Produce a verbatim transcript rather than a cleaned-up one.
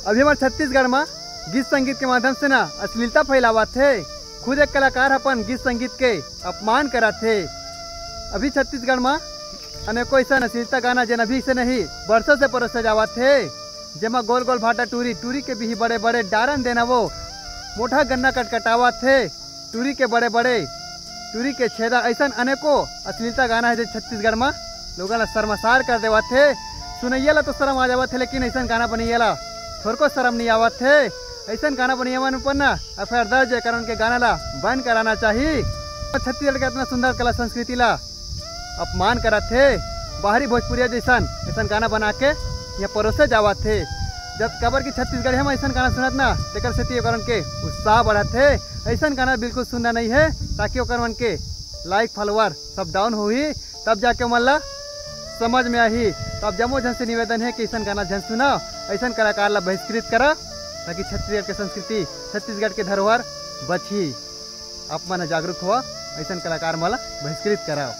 अभी हमर छत्तीसगढ़ म गीत संगीत के माध्यम से ना अश्लीलता फैलावत हे। खुद एक कलाकार अपन गीत संगीत के अपमान करत हे। अभी छत्तीसगढ़ म अनेकों ऐसा अश्लीलता गाना जेन अभी से नहीं, बरसों से परोसे जावत हे, जेमा गोल गोल भाटा टूरी, टूरी के बिही बड़े बड़े डारन देना वो, मोटा गन्ना कटकटावत हे, टूरी के बड़े बड़े, टूरी के छेदा, ऐसन अनेकों अश्लीलता गाना है जो छत्तीसगढ़ म लोगन ला शर्मसार कर देवत हे। सुनैया ला तो शर्म आ जावत हे, लेकिन ऐसन गाना बनैया ला थोरको शर्म नहीं आवत हे। ऐसन गाना बनैया मन ऊपर ना एफ आई आर दर्ज है, कारण के गाना ला बंद कराना चाहिए। छत्तीसगढ़ के इतना सुंदर कला संस्कृति ला अपमान करत हे। बाहरी भोजपुरिया जैसन ऐसन गाना बना के यहाँ परोसे जावत हे। जब काबर कि छत्तीसगढ़ हम ऐसन गाना सुनत ना, तेकर सेती ओकरन के उत्साह बढ़त हे। ऐसन गाना बिल्कुल सुनना नहीं है, ताकि ओकर मन के लाइक फॉलोअर सब डाउन होही, तब जाके मन ला समझ में आही। तो आप जम्मो झन से निवेदन है कि ऐसन गाना झन सुनाओ, ऐसन कलाकार ला बहिष्कृत करा, ताकि छत्तीसगढ़ के संस्कृति, छत्तीसगढ़ के धरोहर बचही। आप मन जागरूक हुआ, ऐसन कलाकार मन ला बहिष्कृत कराओ।